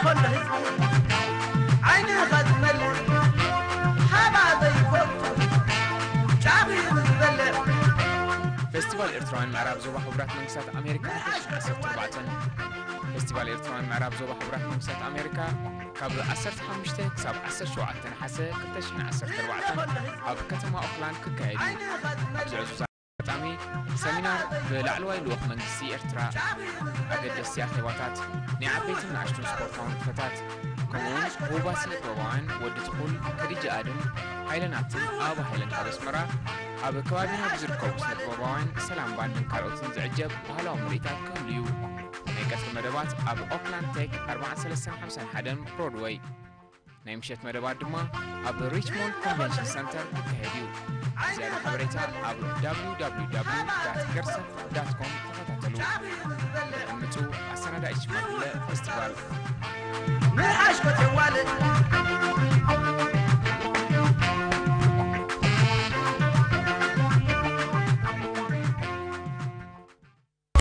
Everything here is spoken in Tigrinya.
ከሎ ህዝቢ ዓይንኻ ዝመልእ ሃባ ዘይፈልጡ ጫኺ ዝበልዕ። ፌስቲቫል ኤርትራውያን ምዕራብ ዞባ ሕቡራት መንግስታት ኣሜሪካ ክልተ ሽሕን ዓሰርተ ኣርባዕተን። ፌስቲቫል ኤርትራውያን ምዕራብ ዞባ ሕቡራት መንግስታት ኣሜሪካ ካብ ዓሰርተ ሓሙሽተ ክሳብ ዓሰርተ ሸውዓተ ነሓሰ ክልተ ሽሕን ዓሰርተ ኣርባዕተን ኣብ ከተማ ኦክላንድ ክካየድ እዩ። ኣብዚ ዕዙዝ ኣጋጣሚ ሰሚናር ብላዕለዋይ ልኡኽ መንግስቲ ኤርትራ፣ ኣገደስቲ ኣኼባታት፣ ናይ ዓበይትን ንኣሽቱን ስፖርታዊ ንጥፈታት፣ ከምኡ'ውን ህቡባት ስነ ጥበባውያን ወዲ ትኹል፣ ከዲጃ ኣድም፣ ሃይለ ናትን ኣበባ ሃይለን ካብ ኣስመራ፣ ኣብ ከባቢና ብዝርከቡ ስነ ጥበባውያን ሰላም ባንድን ካልኦትን ዝዕጀብ ባህላዊ ምርኢታት ክህሉ እዩ። ናይ ቀትሪ መደባት ኣብ ኦክላንድ ቴክ ኣርባዓን ሰለስተን ሓምሳን ሓደን ብሮድወይ። ናይ ምሸት መደባት ድማ ኣብ ሪችሞንድ ኮንቨንሽን ሰንተር ክካየድ እዩ። ዝያዳ ሓበሬታ ኣብ www.gersa.com ተኸታተሉ። ምጹ ኣሰናዳኢት ሽማግለ ፌስቲቫል።